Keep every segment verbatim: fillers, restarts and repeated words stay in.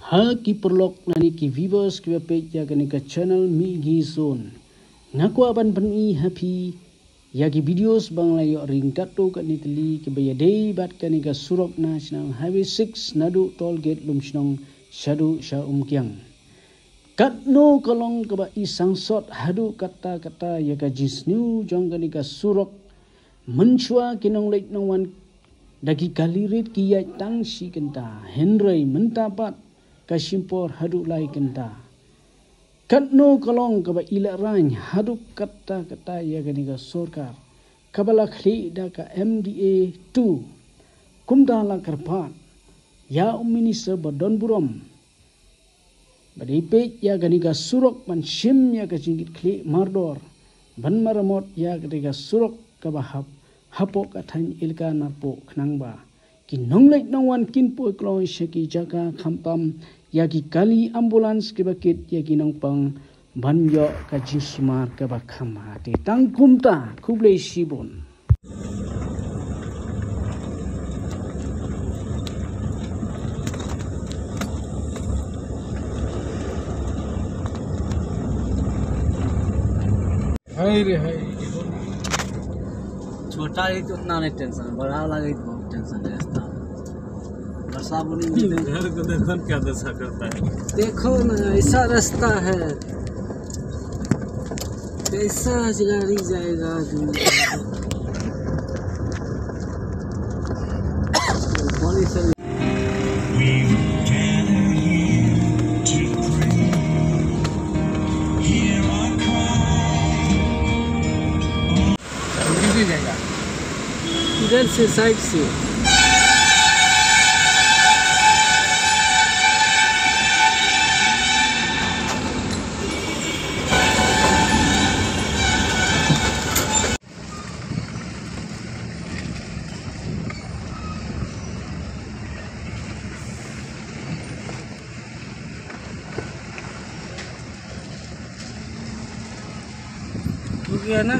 Ha ki paralok lane ki viewers kiba peit ïa kane ka channel Migi Zone. Nga kwah ban pyni ha phi ïa ki videos ba nga la ïoh ring katto katne tylli kiba ïadei bad kane ka surok National Highway six naduh toll gate Lumshnong shaduh sha Umkiang. Katno ka long kaba i sangsot haduh katta katta ïa ka jingsniew jong kane ka surok. Mynshuwa ki nongleit nongwan da ki kali rit ki ïaid tang shi kynta, hynrei mynta pat ka shim por haduh lai kynta. Katno ka long kaba i lehraiñ haduh katta katta ïa kane ka sorkar kaba la khlieh da ka M D A two. Kumta la kyrpad ïa u minister ba don burom ba dei peit ïa kane ka surok ban shim ïa ka jingkitkhlieh mardor ban maramot ïa kane ka surok kaba hap hapoh ka thaiñ Elaka Narpuh khnang ba ki nongleit nongwan kin poi kloi sha ki jaka khamtam ïa ki kali ambulance kiba kit ïa ki nongpang ban ïoh ka jingsumar kaba kham. Te tang kumta, khublei shibun. हाय रे हाय। छोटा ही तो उतना नहीं टेंशन, बड़ा वाला ही बहुत टेंशन है रास्ता। बरसा बुनी में घर को देखो ना, क्या दशा करता है। देखो ना, ऐसा रास्ता है, कैसा गाड़ी जाएगा आदमी? कौन ऐसा इधर से, साइड से। रुक गया ना।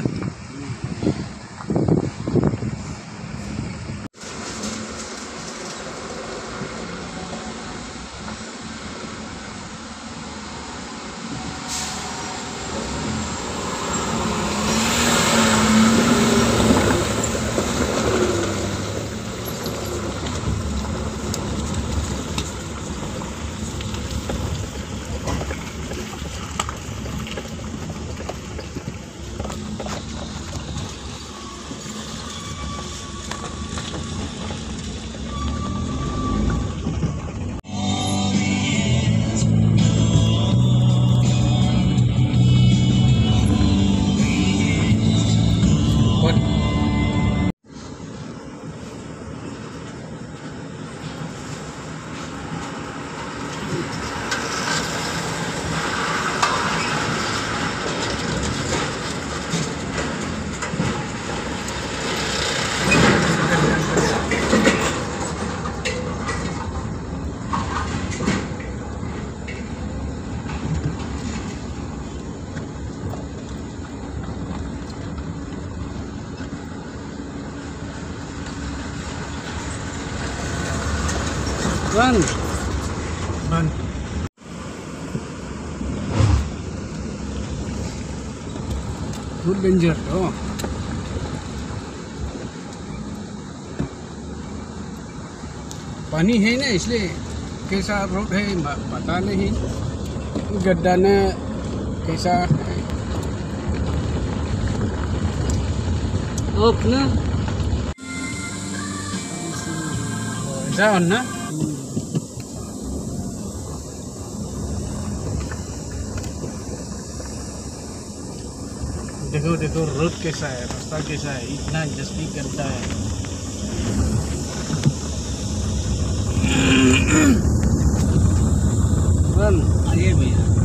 Run. Run. Road danger, oh. पानी है ना, इसलिए कैसा रोड है, म-, पता नहीं। गड्ढा ना कैसा है। Off ना। ऐसा on ना? देखो, देखो, रोड कैसा है, रास्ता कैसा है, इतना जल्दी गड्ढा है। Run। आइए भैया।